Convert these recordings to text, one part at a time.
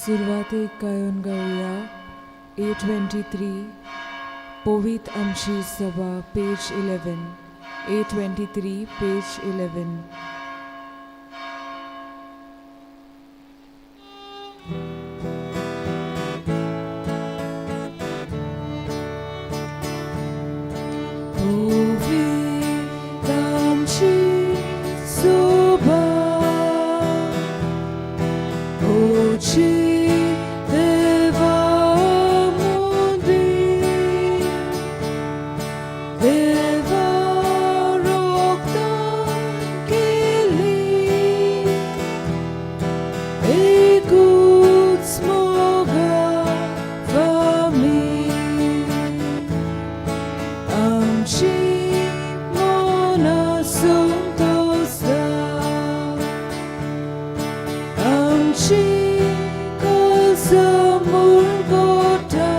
सुरवातेक गायोन गावया A23 पोवीत आमची सभा पेज 11 A23 page 11. पोवीत आमची सभा ओची देवा मुदी देवा रोगतान केली एकूच मोगा फामी आमची मनां संतोषता आमची काळजां मुळगोटा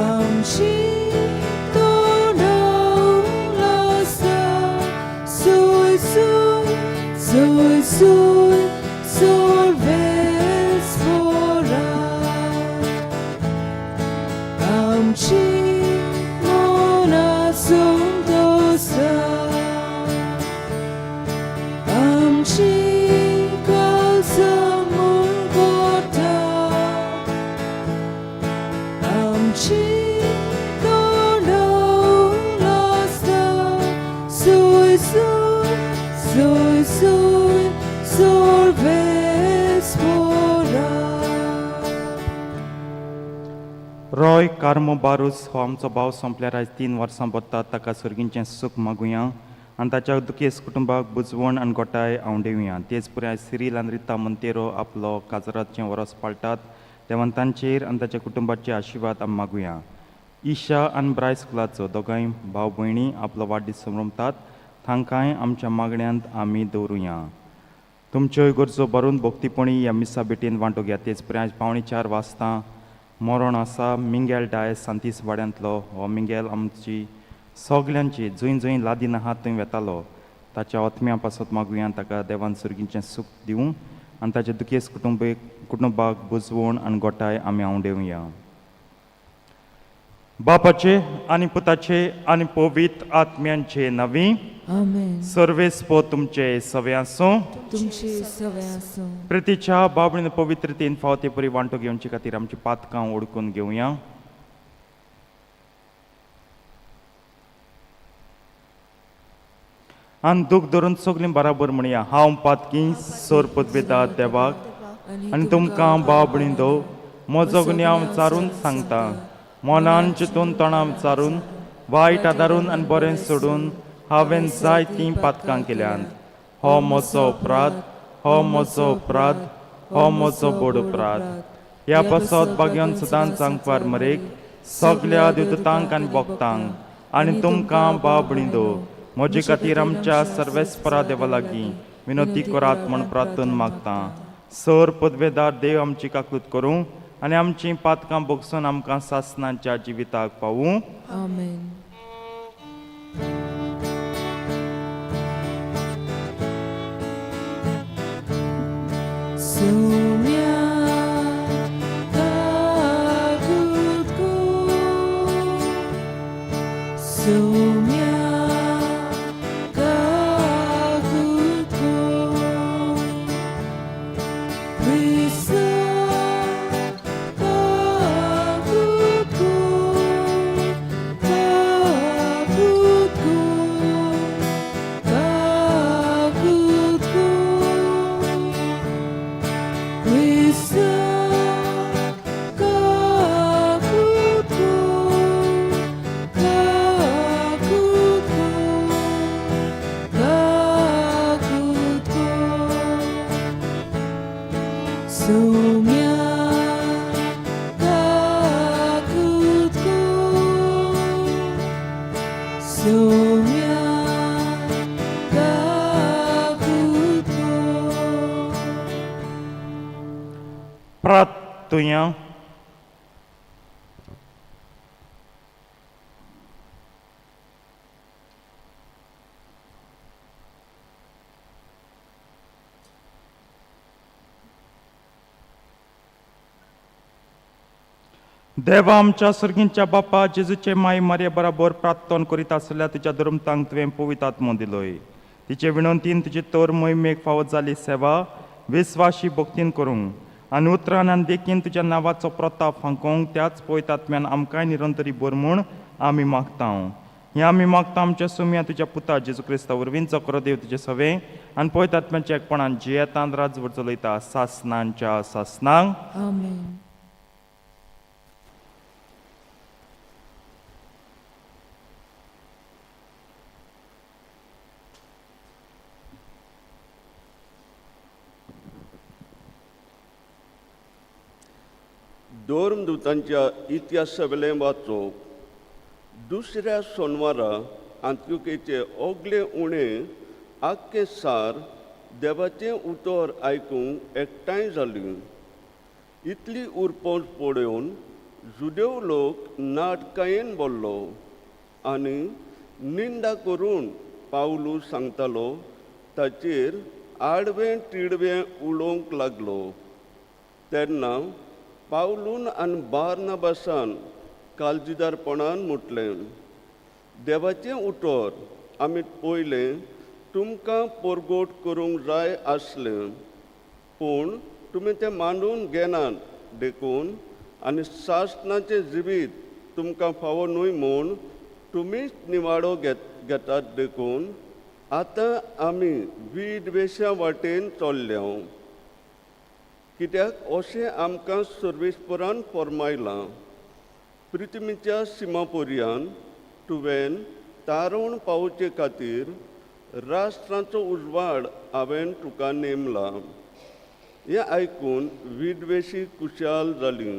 आमची तोंडां उल्हासा सोय सोय सोय सोय सर्वेस्पोरा आमची मनां संतोषता आमची काळजां मुळगोटा आमची तोंडां उल्हासा सोय सोय सोय सोय सर्वेस्पोरा. रॉय कार्मो बारूस हो आमचो भाव सोंपल्यार आयज 3 वर्सां बोत्तात. ताका सर्गींचें सूख मागुया आनी ताच्या दुखेस्त कुटुंबाक बुजवण आनी गोटाय आंवडेवया. तेच परी आयज सिरील आनी रिता मोंतेरो आपलो काजराचें वरस पाळटात. देवान तांचेर आनी ताच्या कुटुंबाचे आशिर्वाद आमी मागुया. ईशा आनी ब्रायस कुलाचो दोगांय भाव भयणी आपलो वाडदीस संभ्रमतात. तांकांय आमच्या मागण्यांत आमी दवरुया. तुमच्योय गरजो भरून भक्तीपणी ह्या मिसा भेटीन वांटो घेया. तेच परी आयज 3:45 वाजता मरण आसा मिंगेल डायस सांतीस वाड्यांतलो. हो मिंगेल आमची सगल्यांची जंय जंय लादीन आहा थंय वेतालो. ताच्या आत्म्या पासत मागुया ताका देवान सर्गीचें सूख दिवं आनी ताच्या दुखेस्त कुटुंबाक बुजवण आनी गोटाय आमी आंवडेवया. बापाचे आनी पुताचे आनी पवित्र आत्म्यांचे नवी. आमेन. सर्वेस्पो तुमचे सवे आसूं. तुमचे सवे आसूं. प्रितीच्या बाबणीन पवित्रतेन फावते परी वांटो घेवचे खातीर आमची पातकां ओडकून घेवया. आनी दूख धरून सगळीं बराबर म्हणया, हांव पातकी सोर पदवेदा देवाक आनी तुमकां बाबणी दो म्हजो गुन्यांव विचारून सांगता. मनान चिंतून तोंडां विचारून वायट आदारून आनी बरें सोडून हांवें जाय तीं पातकां केल्यांत. हो म्हजो अपराध, हो म्हजो अपराध, हो म्हजो बोड अपराध. ह्या पासत भाग्यान सदांच सांगपार मरेक सगल्या देवदूतांक आनी भक्तांक आनी तुमकां बाबणी दो म्हजे खातीर आमच्या सर्वेस्परा देवा लागीं विनोती करात म्हूण प्रार्थन मागता. सर पदवेदार देव आमची काकूत करूं आनी आमचीं पातकां भोगसून आमकां सासनाच्या जिविताक पावूं. आमेन. सुम्या काकूत कर, सुम्या काकूत कर, क्रिस्ता काकूत कर, काकूत कर, काकूत कर, क्रिस्ता काकूत कर, काकूत कर, काकूत कर, सुम्या काकूत कर, सुम्या काकूत कर. प्रार्थुया. देवा आमच्या सर्गींच्या बापा जेजूचे माय मारये बराबर प्रार्थन करीत आसल्या तुज्या धर्मतांक तुवें पवित्र आत्मो दिलोय. तिचे विनंतीन तुजी तर मोहिमेक फावत जाली सेवा विस्वाशी भक्तीन करूंक आनी उतरान आनी देखीन तुज्या नांवाचो प्रताप फांकोवंक त्याच पवित्र आत्म्यान आमकांय निरंतरी बर म्हूण आमी मागता. हें आमी मागता आमच्या सुमया तुज्या पुता जेजू क्रिस्ता वरवीं, जो खरो देव तुजे सवे आनी पवित्र आत्म्याच्या एकपणान जियेतान राजवट चलयता सासनांच्या सासनांक. आमेन. धर्मदूतांच्या इतिहासावेलें वाचप. दुसऱ्या सोनवारा आंत्युकेचे ओगले उणें आख्खें सार देवाचें उतर आयकूंक एकठांय जालीं. इतली उरपोंच पळोवन जुदेव लोक नाटकायेन बोल्लो आनी निंदा करून पावलू सांगतालो ताचेर आडवें टिडवें उलोवंक लागलो. तेन्ना पावलून आनी बार्नाबासान काळजीदारपणान म्हटलें, देवाचें उतर आमी पयलें तुमकां परगोट करूंक जाय आसलें, पूण तुमी तें मांडून घेनात देखून आनी सासणाचें जिवीत तुमकां फावो न्हय म्हूण तुमीच निवाडो घेतात देखून आतां आमी विद्वेशा वाटेन चल्ल्या. कित्याक अशें आमकां सर्वेस्परान फर्मायलां, प्रिथ्मीच्या सिमा पर्यान तुवें तारोण पावोवचे खातीर राष्ट्रांचो उजवाड हांवें तुका नेमला. हें आयकून विद्वेशी खुशाल जाली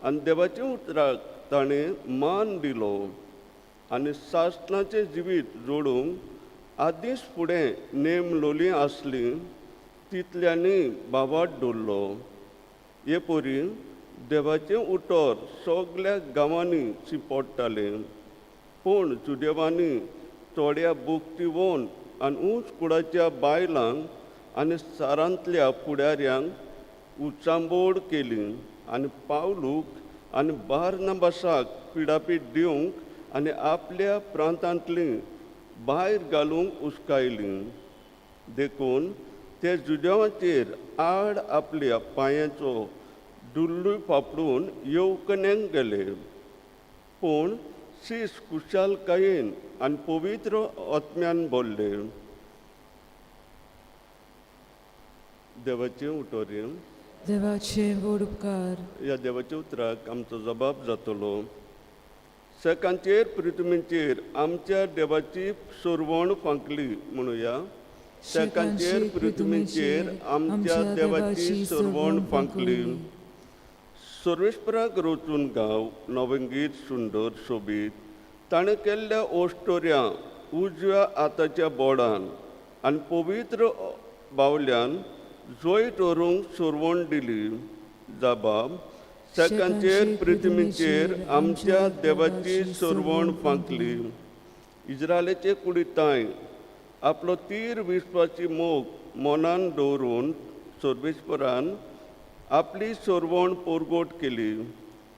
आनी देवाच्या उतराक ताणें मान दिलो आनी सासणाचें जिवीत जोडूंक आदींच फुडें नेमलोली आसली तितल्यांनी भावात दवरलो. हे परी देवाचें उतर सगल्या गांवांनी शिंपडटालें. पूण जुदेवांनी थोड्या भक्तिवंत आनी उंच कुळाच्या बायलांक आनी सारांतल्या फुडाऱ्यांक उचांबोड केली आनी पावलूक आनी बार्नाबासाक पिडापीड दिवंक आनी आपल्या प्रांतांतली भायर घालूंक उस्कायली. देखून ते जुदेवांचेर आड आपल्या पांयांचो दुल्लूय फापडून येवकण्याक गेले. पूण शीस खुशालकायेन आनी पवित्र आत्म्यान बोल्ले. देवाचें उतर. देवाचे व्हड उपकार. ह्या देवाच्या उतराक आमचो जबाब जातलो. सेकांचेर पृथ्वीचेर आमच्या देवाची सुरवण फांकली म्हणुया. शेकांचेर पृथ्वीचेर आमच्या देवाची सुरवण फांकली. सर्वेस्पराक रचून गांव नवें गीत सुंदर सोबीत. ताणें केल्ल्या ओश्टोऱ्यां उजव्या हाताच्या बोडान आनी पवित्र बावल्यान जैत व्हरूंक सुरवण दिली. जबाब. सेकांचेर पृथ्वीचेर आमच्या देवाची सुरवण फांकली. इज्रायलाचे कुडीतांय आपलो तीर विस्वाची मोग मनान दवरून सर्वेस्परान आपली सोरवण परगोट केली.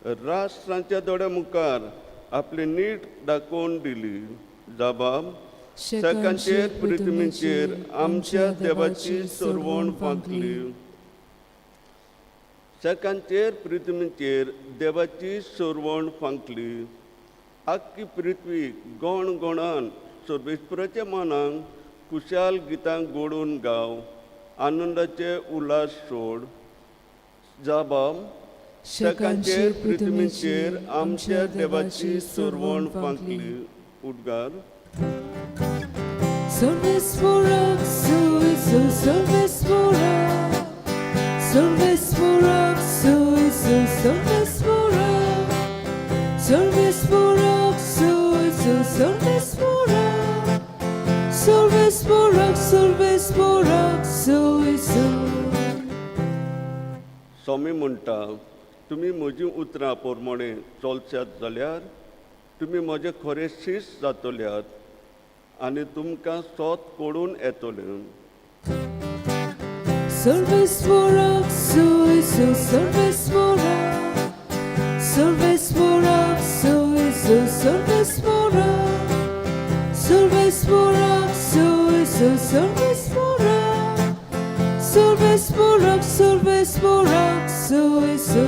राष्ट्रांच्या दोळ्या मुखार आपली नीट दाखोवन दिली. जबाब. सेकांचेर पृथ्वीचेर आमच्या देवाची सोरवण फांकली. सेकांचेर पृथ्वीचेर देवाची सोरवण फांकली. आख्खी पृथ्वी गण गणान सर्वेस्पराच्या मनाक खुशाल गितां गोडून गाव आनंदाचे उल्हास सोड. जबाब. शेकांचेर पृथ्वीचेर आमच्या देवाची सुरवण फांकली. उद्गार. सर्वेस्पराक सुयसु सर्वेस्पराक, सर्वेस्पराक सुयसु सर्वेस्पराक, सर्वेस्पराक सुयसु सर्वेस्पराक, सर्वेस्पराक सर्वेस्पराक सुयसु. स्वामी म्हणटा, तुमी म्हजीं उतरां पोरमोणें चलशात जाल्यार तुमी म्हजे खरे शीस जातल्यात आनी तुमकां सोत कोडून येतलें. सर्वेस्पराक सुयसु सर्वेस्पराक, सर्वेस्पोराक सोयसो सर्वेस्पोराक सर्वेस्पोराक सोयसो सर्वेस्पोराक सर्वेस्पोराक सर्वेस्पोराक सोयसो.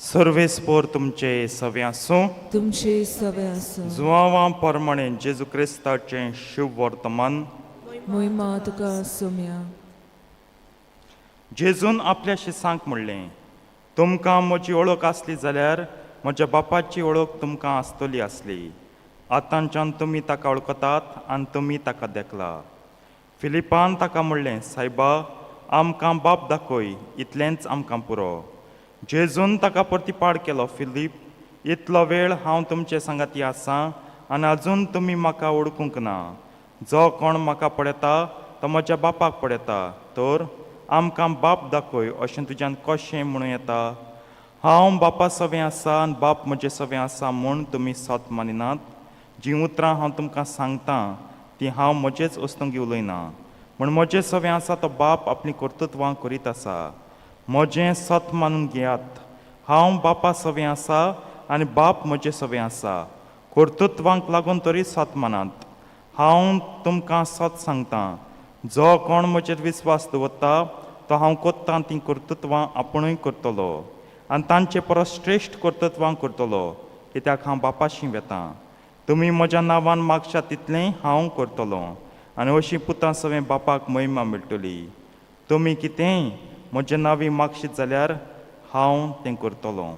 सर्वेस्पोर तुमचे सवे आसूं. तुमचे सवे आसूं. जुआंवा प्रमाणे जेजू क्रिस्ताचें शुभ वर्तमान. मोहिमा तुका सोम्या. जेजून आपल्या शिसांक म्हणलें, तुमकां म्हजी वळख आसली जाल्यार म्हज्या बापाची वळख तुमकां आसतली आसली. आतांच्यान तुमी ताका वळखतात आनी तुमी ताका देखला. फिलिपान ताका म्हणलें, सायबा, आमकां बाप दाखय, इतलेंच आमकां पुरो. जेजून ताका प्रतिपाड केलो, फिलीप, इतलो वेळ हांव तुमचे सांगाती आसां आनी अजून तुमी म्हाका वळखूंक ना. जो कोण म्हाका पळयता तो म्हज्या बापाक पळयता. तर आमकां बाप दाखय अशें तुज्यान कशें म्हणूं येता? हांव बापा सवें आसा आनी बाप म्हजे सवें आसा म्हूण तुमी सत मानिनात. जीं उतरां हांव तुमकां सांगतां तीं हांव म्हजेच वस्तूंक उलयना, पूण म्हजे सवें आसा तो बाप आपलीं कर्तृत्वां करीत आसा. म्हजें सत मानून घेयात, हांव बापा सवें आसा आनी बाप म्हजे सवें आसा. कर्तृत्वांक लागून तरी सत मानात. हांव तुमकां सत सांगतां, जो कोण म्हजेर विस्वास दवरता तो हांव कोत्तां तीं कर्तृत्वां आपुणूय करतलो आनी तांचे परस श्रेश्ठ कर्तृत्वां करतलो, कित्याक हांव बापाशी वेतां. तुमी म्हज्या नांवान मागशात तितलें हांव करतलो आनी अशीं पुतां सवें बापाक महिमा मेळटली. तुमी कितेंय म्हज्या नांवी मागशीत जाल्यार हांव तें करतलो.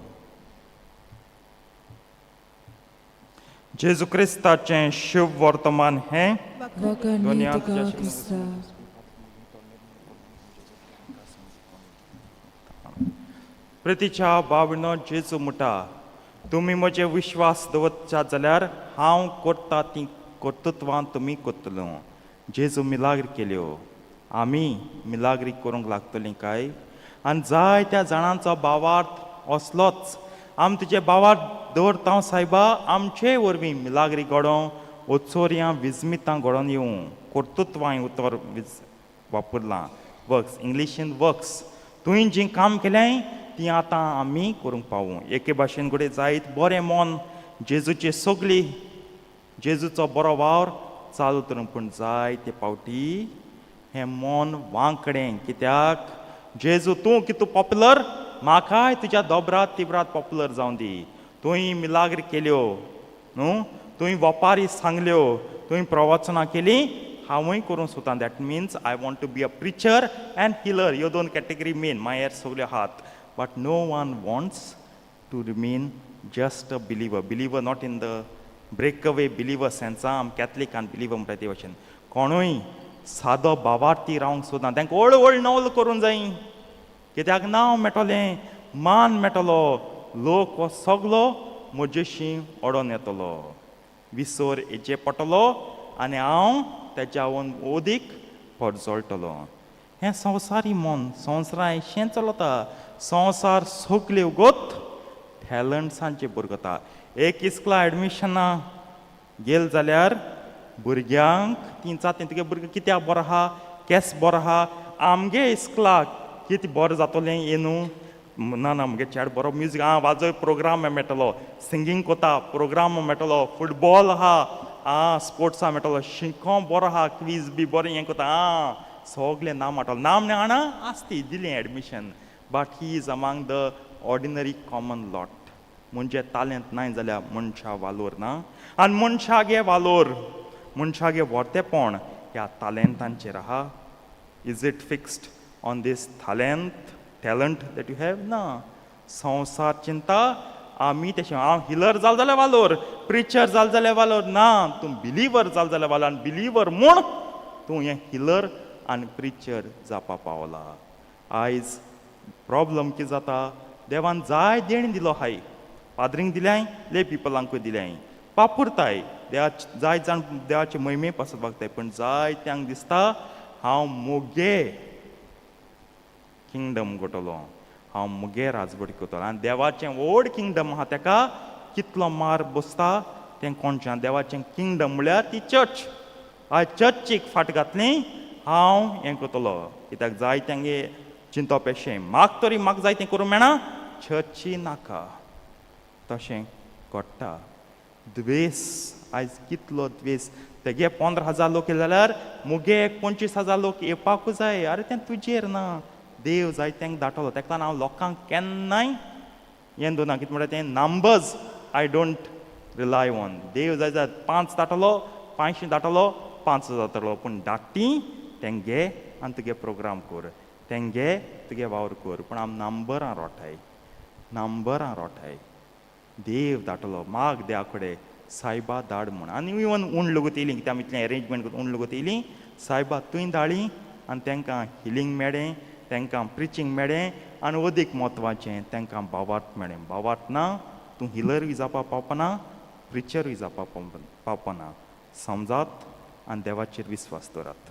जेजू क्रिस्ताचें शुभ वर्तमान हें. वाखाणनी दोनया तुका तुज्या क्रिस्ता. प्रितीच्या बाबणो, जेजू म्हणटा, तुमी म्हजे विश्वास दवरच्यात जाल्यार हांव करता तीं कर्तृत्वां तुमी करतलो. जेजू मिलाग्री केल्यो, आमी मिलाग्री करूंक लागतलीं काय? आनी जायत्या जाणांचो भावार्थ असलोच, आमी तुजे भावार्थ दवरता सायबा, आमचे वरवीं मिलाग्री घडोवं, ओचोरयां विजमितां घडोवन येवं. कर्तृत्वां उतर विज वापरलां, वर्क्स, इंग्लिशीन वर्क्स. तुवें जीं काम केलें तीं आतां आमी करूंक पावूं. एके भाशेन घडये जायत बरें मन जेजूचे सगळी जेजूचो बरो वावर चालू करूंक, पूण जायते पावटी हें मन वांकडें. कित्याक जेजू तूं कितू पॉप्युलर, म्हाकाय तुज्या दोबरात तिबरात पॉप्युलर जावं दी. तुवें मिलाग्री केल्यो न्हू, तुवें वपारी सांगल्यो, तुवें प्रवचनां केलीं, हांवूय करूंक सोदता. That means I want to be a preacher and healer. ह्यो दोन कॅटेगरी मेन मागीर सगल्यो आहात. But no one wants to remain just a believer. Believer not in the breakaway believer sense. आम कॅथलीक आनी बिलीवर म्हणटा ते भशेन कोणूय सादो भावार्थी रावंक सोदना. तांकां व्हड व्हड नवल करूंक जाय, कित्याक नांव मेळटलें, मान मेळटलो, लोक हो सगलो म्हजेशी ओडोन येतलो, विसर हेजे पडटलो आनी हांव तेज्यावन ओदीक परजळटलो. हें संवसारी मन, संवसारा अशें चलता. संवसार सगल्यो गोत टॅलंट्सांचे बरगता. एक इस्कुला एडमिशना गेल जाल्यार भुरग्यांक ती जाता, तुगे भुरगें कित्याक बरो आहा, केस बरो आहा, आमगे इस्कुलाक कितें बरें जातलें हें न्हू. ना ना, मुगे चेडो बरो म्युजीक आं वाजय, प्रोग्राम मेळटलो, सिंगींग कोता, प्रोग्राम मेळटलो, फुटबॉल आहा, आं स्पोर्ट्सा मेळटलो, शिकों बरो आहा, क्वीज बी बरें हें कोता, आं सगलें नांव मेळटलो. नाम न्ही आणा आसती दिलें admission, but he is among the ordinary common lot. म्हणजे तालेंत नाय जाल्यार मनशा वालोर ना. आनी मनशागे वालोर, मनशागे व्हरतेपण ह्या तालेंतांचेर आहा. Is it fixed on this talent that you have? ना. संवसार चिंता आमी तशें, हांव हिलर जाल जाल्यार वालोर, प्रिचर जाल जाल्यार वालोर. ना, तूं बिलीवर जाल जाल्यार वालोर आनी बिलीवर म्हूण तूं हें हिलर आनी प्रिचर जावपा पावला. आयज प्रॉब्लम कितें जाता, देवान जाय देणें दिलो हाय, पाद्रींक दिल्याय, ले पिपलांकूय दिल्याय, वापरताय देवा. जाय जाण देवाचे मोहिमे पासत वागताय, पूण जायत्यांक दिसता हांव मुगे किंगडम घडटलो, हांव मुगे राजवट करतलो. आनी देवाचें व्हड किंगडम आहा, तेका कितलो मार बसता तें कोणचें. देवाचें किंगडम म्हळ्यार ती चर्च. आयज चर्चीक फाट घातली, हांव हें करतलो. कित्याक जायत्यांगे चिंतप अशें म्हाक तरी म्हाका जाय तें करूंक मेळना, चर्ची नाका. तशें घडटा. द्वेस आयज कितलो द्वेस. तेगे 15,000 लोक येयले जाल्यार मुगे एक 25,000 लोक येवपाकूच जाय. आरे तें तुजेर ना, देव जाय तेंक धाडटलो. तेका लागून हांव लोकांक केन्नाय हें दवरना. कितें म्हणटा तें numbers I don't rely on. देव जाय जाल्यार 5 धाडटलो, 500 धाडटलो, 5,000 जातलो, पूण धाडटी तेंगे आनी तुगे प्रोग्राम कर, तेंगे तुगे वावर कर. पूण आम नंबरां रोठाय, नंबरां रोठाय. देव धाडटलो. माग देवा कडेन सायबा धाड म्हूण. आनी इवन उण लोगूत येयली, कित्याक आमी इतलें एरेंजमेंट करून उण लोगूत येयली, सायबा थंय धाडली आनी तांकां हिलींग मेळ्ळें, तांकां प्रिचींग मेळ्ळें, आनी अदीक म्हत्वाचें तांकां भावार्थ मेळ्ळें. भावार्थ ना तूं हिलरूय जावपाक पावपाना, प्रिचरूय जावपाक पावपाना. समजात आनी देवाचेर विस्वास दवरात.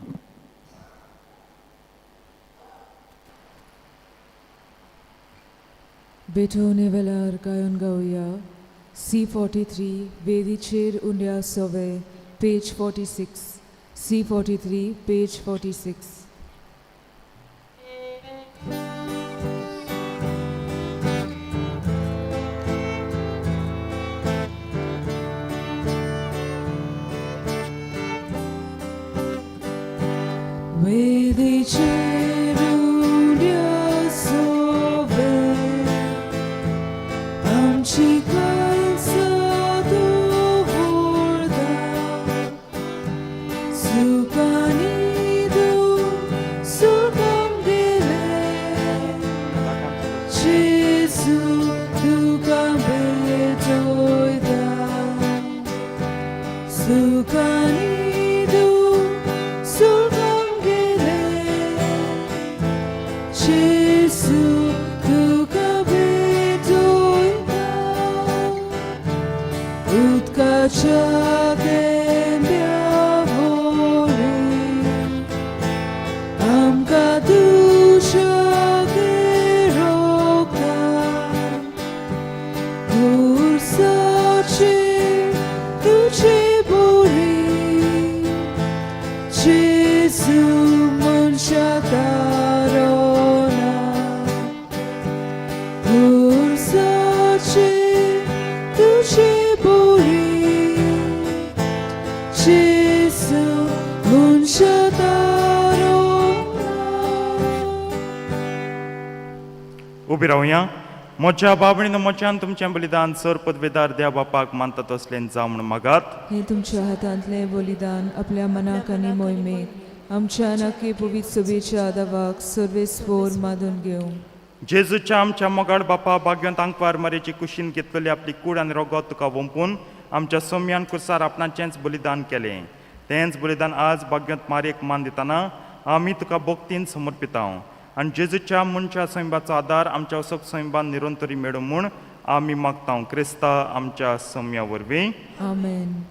बेठोवणे वेळार गायन गावया C43 वेदीचेर उंड्या सोवे, पेज 46. C43 page 46. वेदीचेर उंड्या सोवे, आमची कलसा दवरता, सुखांनी तूं सुखां गेलें, जेजू तुका भेटयता. सुखांनी तूं सुखां गेलें, जेजू तुका भेटयता. उदकाच्या थेंब्या वरी आमकां तुज्या रोगतान, खुर्साचेर तुजे बरी, जेजू मनशा तारोना. खुर्साचेर तुजे बरी, जेजू मनशा तारोना. उबी रावया. म्हज्या बाबणीन म्हज्यान तुमचें बलिदान सर पदवेदार देव बापाक मानता तसलें जावं म्हूण मागात. हें तुमच्या हातांतलें बलिदान आपल्या मनाक आनी मोहिमेक आमच्या नक्की पवित्र सभेच्या आदावाक सर्वेस्पोर मादून घेवं. जेजूच्या आमच्या मोगाळ बापा, भाग्यांत आंकवार मारेची कुशीन घेतलेली आपली कूड आनी रोगत तुका वोंपून आमच्या सोम्यान कुसार आपणाचेंच बलिदान केलें. तेंच बलिदान आज भाग्यांत मारयेक मान दितना आमी तुका भक्तीन समर्पितां. आनी जेजूच्या मनशा सैंबाचो आदार आमच्या असोक सैंबान निरंतरी मेळूं म्हूण आमी मागता, क्रिस्ता आमच्या सोम्या वरवीं. आमेन.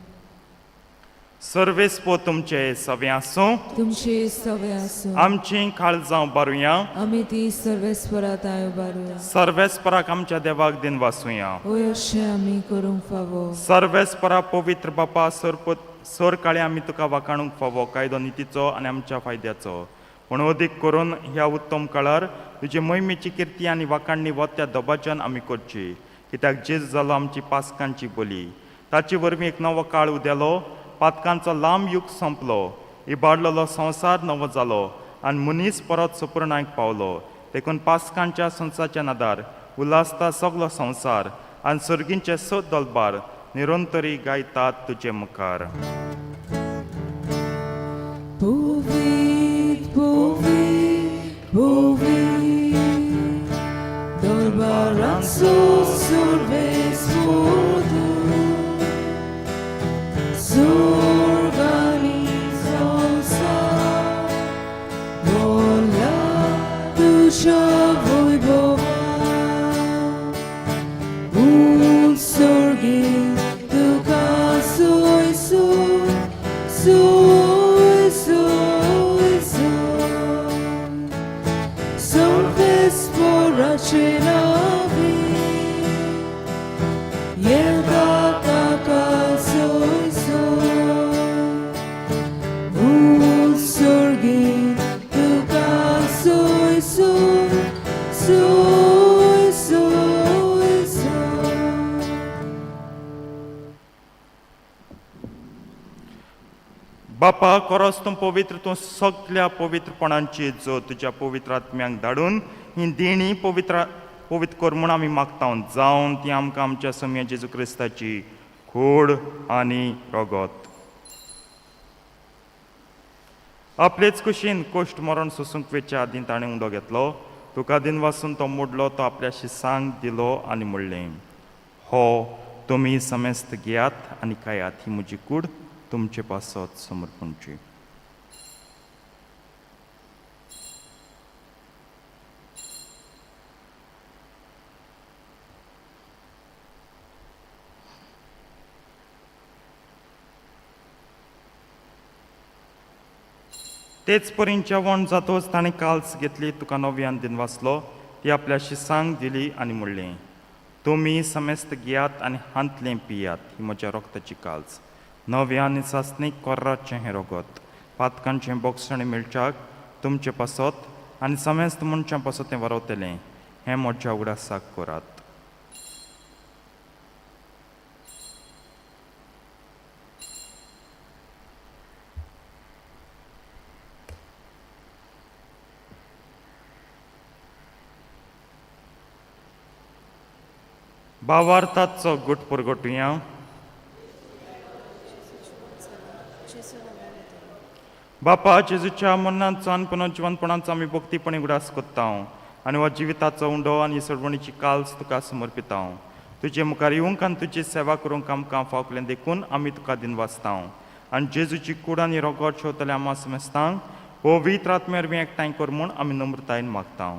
सर्वेस्पो तुमचे सवे आसूं. तुमचे सवे आसूं. आमची काळजां बारुया. आमी ती सर्वेस्परात उबारुया. सर्वेस्पराक आमच्या देवाक दिन वासुया. होय, अशें आमी करूंक फावो. सर्वेस्परा पवित्र बापा, सर काळे आमी तुका वाखाणूंक फावो, कायदो नितीचो आनी आमच्या फायद्याचो. पूण अदीक करून ह्या उत्तम काळार तुजे मोहिमेची किर्ती आनी वाखाणणी वत्या दबाज्यान आमी करची, कित्याक जेज जालो आमची पासकांची बोली. ताचे वरवीं एक नवो काळ उदेलो, पातकांचो लांब युग सोंपलो, इबाडलेलो संवसार नवो जालो आनी मनीस परत सुपूर्णाक पावलो. देखून पासकांच्या संसाच्या नादार उल्हासता सगलो संवसार आनी सर्गींचे स दलबार निरंतरी गायतात तुजे मुखार. पवित्र, पवित्र, पवित्र, दरबारांचो सर्वेस्पोर तूं, स्वर्ग आनी संवसार भरला तुज्या वैभवान. उत्सर्गीत तुका सोय सोय सोय सोय सोय, सर्वेस्पराचे नांवी येता ताका सोय सोय. उत्सर्गीत तुका सोय सोय बापा कोरोस तूं पवित्र, तूं सगल्या पवित्रपणांची जो तुज्या पवित्र आत्म्यांक धाडून ही देणी पवित्र पवित्र कर म्हूण आमी मागता, जावन ती आमकां आमच्या सम्या जेजू क्रिस्ताची कूड आनी रगत. आपलेच कुशीन कोश्ट मरण सोसूंक वेच्या आदीं ताणें उंडो घेतलो, तुका दिन वासून तो मोडलो, तो आपल्या शिसांक दिलो आनी म्हणलें, हो तुमी समेस्त घेयात आनी खायात, ही म्हजी कूड तुमचे पासत समर्पणची. तेच परीन जेवण जातोच ताणें काल्स घेतली, तुका नव्यान दिन वाचलो, ती आपल्या शिसांक दिली आनी म्हणलें, तुमी समेस्त घेयात आनी हांतलें पियात, ही म्हज्या रक्ताची काल्स, नव्या आनी सासणीक कोर्राचें हें रगत, पातकांचें बोगसणें मेळच्याक तुमचे पासत आनी समेस्त मनशां पासत तें वरवतलें, हें म्हज्या उगडासाक करात. भावार्थाचो गुट पुरगटुया. बापा जेजूच्या मरणाचो आनी पुनर्जिवनपणाचो आमी भक्तीपणी उगडास करता आनी हो जिविताचो उंडो आनी सरवणीची काल्स तुका समर्पिता. तुजे मुखार येवंक आनी तुजी सेवा करूंक आमकां फावकलें देखून आमी तुका दिनवासता आनी जेजूची कूड आनी रगत शेवतल्या आमा समेस्तांक पवित्र आत्म्या वरवीं एकठांय कर म्हूण आमी नम्रतायेन मागता.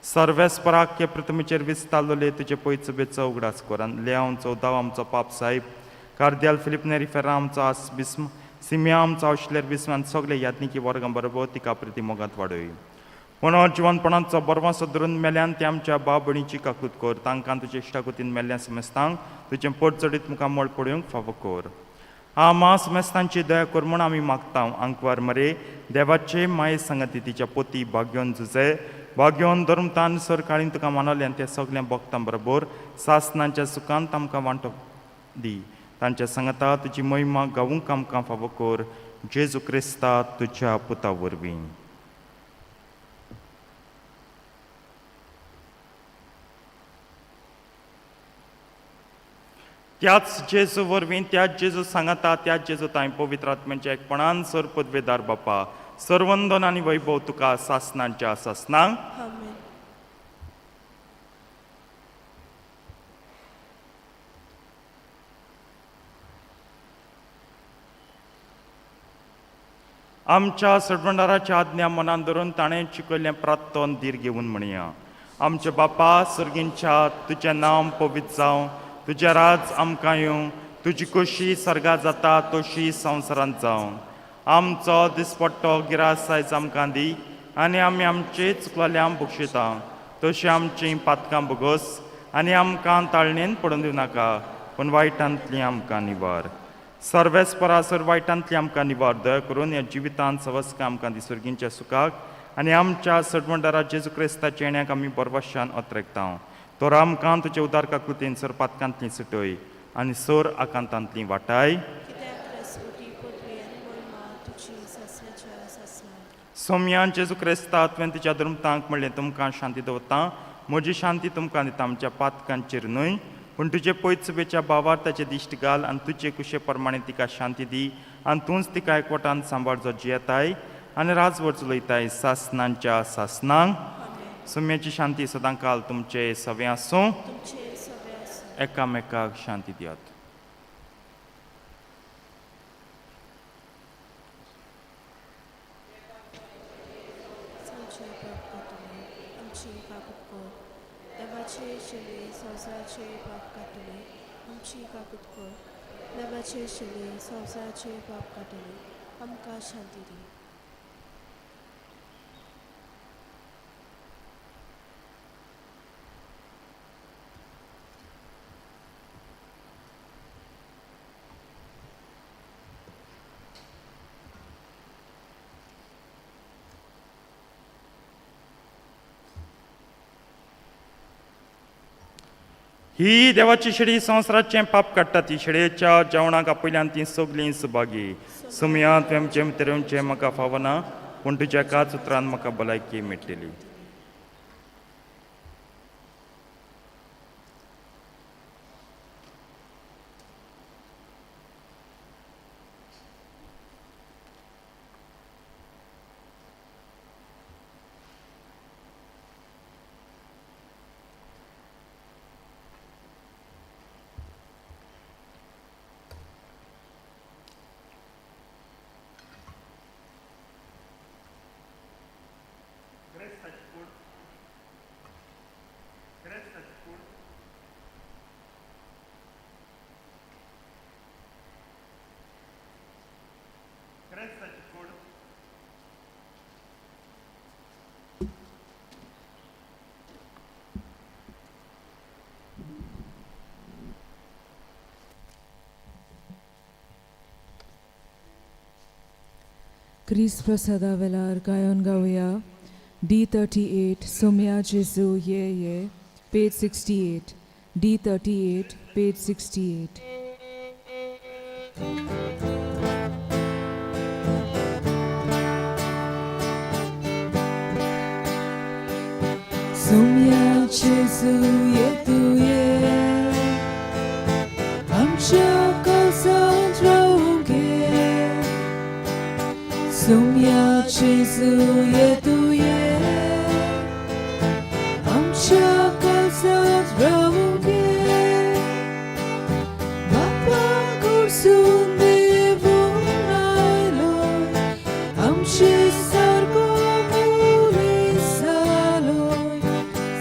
सर्वेस्पराक पृथ्वीचेर विस्तारलेले तुजे पयचबेचो उगडास कर आनी लेआवन चवदाव आमचो पाप साहेब कार्दियाल फिलीप नेरी फेर्रा आमचो आस बिस्म सिमिया आमचो आवशिलेर बिस्म आनी सगळे याज्ञिकी वर्गां बरोबर तिका प्रिती मोगांत वाडय. पुनर्जिवनपणाचो बरवासो धरून मेल्यान ते आमच्या भाव भयणीची काकूत कर, तांकां तुजे इश्टागतीन मेल्ल्या समेस्तांक तुजें पोट चडीत मुखार मळ पळोवंक फावो कर. आमा समेस्तांची दया कर म्हूण आमी मागता. आंकवार मरे देवाचे माये सांगाती तिच्या पोती भाग्योन जुजे भाग्योन धर्मतान सरकाळीन तुका मानवलें आनी ते सगळ्या भक्तां बरोबर सासनांच्या सुखांत आमकां वांटो दी. तांच्या सांगाता तुजी महिमा गावूंक आमकां फावो कर, जेजू क्रिस्ता तुज्या पुता वरवीं. त्याच जेजू वरवीं, त्याच जेजू सांगाता, त्याच जेजू तांय पवित्र आत्म्याच्या एकपणान सर पदवेदार बापा सर्वंदन आनी वैभव तुका सासनांच्या सासनांक. आमेन. आमच्या सडवंडाराच्या आज्ञा मनान धरून ताणें शिकयल्लें प्रार्थन धीर घेवन म्हणया. आमच्या बापा सर्गींच्या, तुजें नांव पवित्र जावं, तुजें राज आमकां येवं, तुजी खोशी सर्गा जाता तशी संवसारांत जावं. आमचो दिसपट्टो गिरास आयज आमकां दी आनी आमी आमचे चुकलेल्यांक बक्षिता तशी आमचीं पातकां भोगोस आनी आमकां ताळणेन पडून दिवं नाका, पूण वायटांतली आमकां निवार. सर्वेस्परा सर वायटांतली आमकां निवार. दया करून ह्या जिवितांत सवस्कां आमकां दी सर्गींच्या सुखाक आनी आमच्या सडवंडारा जेजू क्रिस्ताच्या येण्याक आमी बरवशान अत्रेकता. तर आमकां तुजे उदार काकृतीन सर पातकांतली सुटय आनी सर आकांतांतली वाटाय. सोम्यान जेजू क्रिस्ता तुवें तुज्या धर्मतांक म्हणलें, तुमकां शांती दवरता, म्हजी शांती तुमकां दिता, आमच्या पातकांचेर न्हय पूण तुजे पयचुबेच्या भावार ताचे दिश्ट घाल आनी तुजे कुशे प्रमाणे तिका शांती दी आनी तूंच तिका एकवटान सांबाळ जो जियेताय आनी राजवट चलयताय सासनांच्या सासनांक. सोम्याची शांती सदां काल तुमचे सवे आसूं. एकामेकाक शांती दियात. आमकां शांती दी. ही देवाची शेळी संवसाराचें पाप काडटा ती शेळयेच्या जेवणाक आपयल्यान ती सगलीं सुभागी. सुमया, तुवें जेम तेरेवचें म्हाका फावना, पूण तुज्या एकाच उतरान म्हाका भलायकी मेळटली. क्रिस्त प्रसादा वेलार गायन गावया D38 Somya जेजू ये ये, page 68. D38, page 68. Somya जेजू ये तू ये, आमच्या काळजांत रावूंक ये. Somya जेजू ये तू ये, आमच्या काळजांत रावूंक ये. बापा कडसून देवून आयलोय, आमचे सारको मनीस जालोय.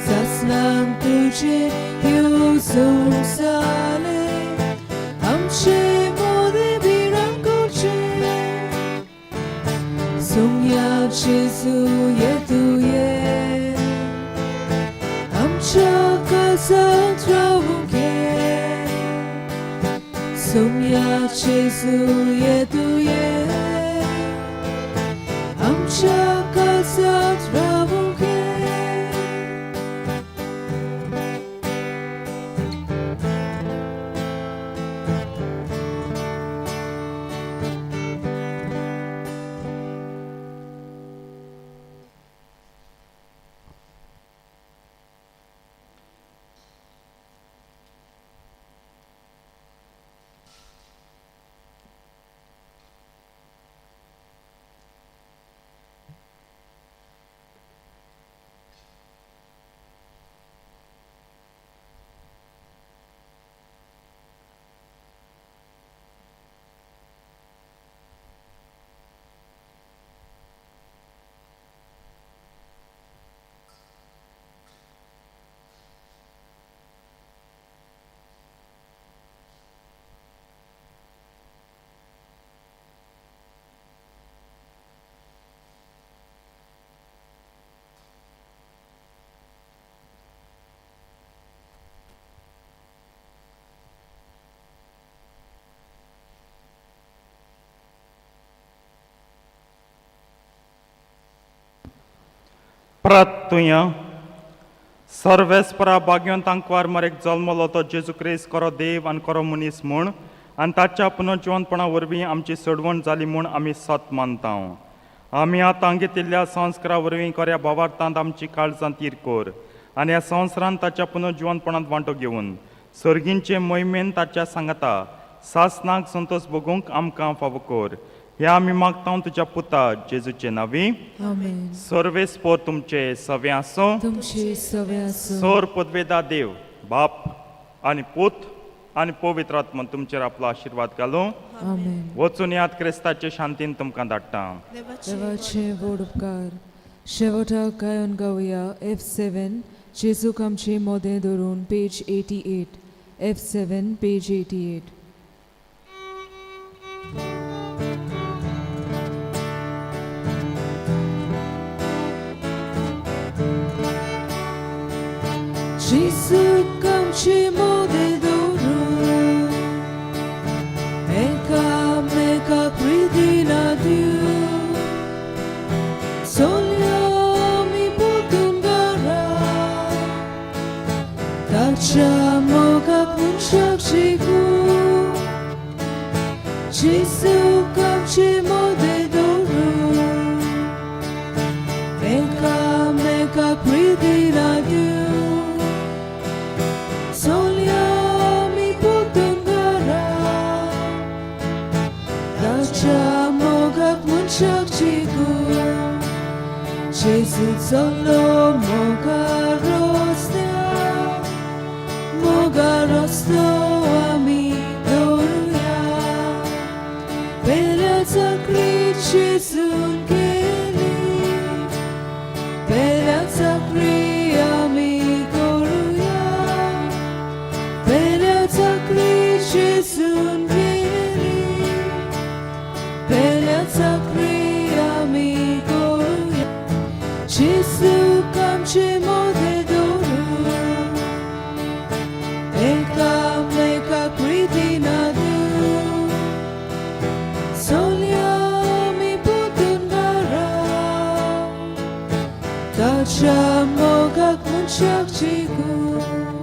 सासणांक तुजें येवजण जालें, आमचे मदें भिरांत करचें. सोम्या जेजू ये तू ये, आमच्या काळजांत रावूंक ये. सोम्या जेजू ये तू ये, आमच्या काळजांत रावूंक ये. परत तुया सर्वेस्परा भाग्योन तांकवार मरेक जल्मलो तो जेजू क्रिस्त खरो देव आनी खरो मनीस म्हूण आनी ताच्या पुनर्जिवनपणा वरवीं आमची सोडवण जाली म्हूण आमी सत मानता. आमी आतां घेतिल्ल्या संस्कारा वरवीं खऱ्या भावार्थांत आमची काळजां तीर कर आनी ह्या संवसारांत ताच्या पुनर्जिवनपणांत वांटो घेवन सर्गींचे मोहिमेन ताच्या सांगाता सासनाक संतोश भोगूंक आमकां फावो कर. हे आमी मागता तुज्या पुता जेजूचे नांवी. आमेन. सर्वेस्पोर तुमचे सवे आसूं. तुमचे सवे आसूं. सोर पदवेदा देव बाप आनी पूत आनी पवित्र आत्मा तुमचेर आपलो आशिर्वाद घालूं. आमेन. वचून याद क्रिस्ताचे शांतीन तुमकां धाडटा. देवाचे व्हड उपकार. शेवटाक गायन गावया F7 जेजूक आमचे मोदें धरून, page 88. F7, page 88. जेजूक आमचे मोदें धरून, एकामेकाक प्रितीन दिवन चलया आमी परतून घरा ताच्या. मोगाक मनशाक शिकूं जेजूक आमचे मोदें दवरूं एकामेकाक प्रिती दिवं सोल्या आमी परतून घरा ताच्या मोगाक मनशाक जिखूं जेजू चल्लो मोगा रस्त्यार मोगा रस्तो आमी दवरुया पेल्या चाकरी जेजून केली पेल्या चाकरी आमी करुया पेल्या चाकरी जेजून केली पेल्या चाकरी आमी करुया जेजूक आमचे मोदें दवरूं एकामेकाक प्रिती दिवं सोल्या आमी परतून घरा ताच्या मोगाक मनशाक जिखूं.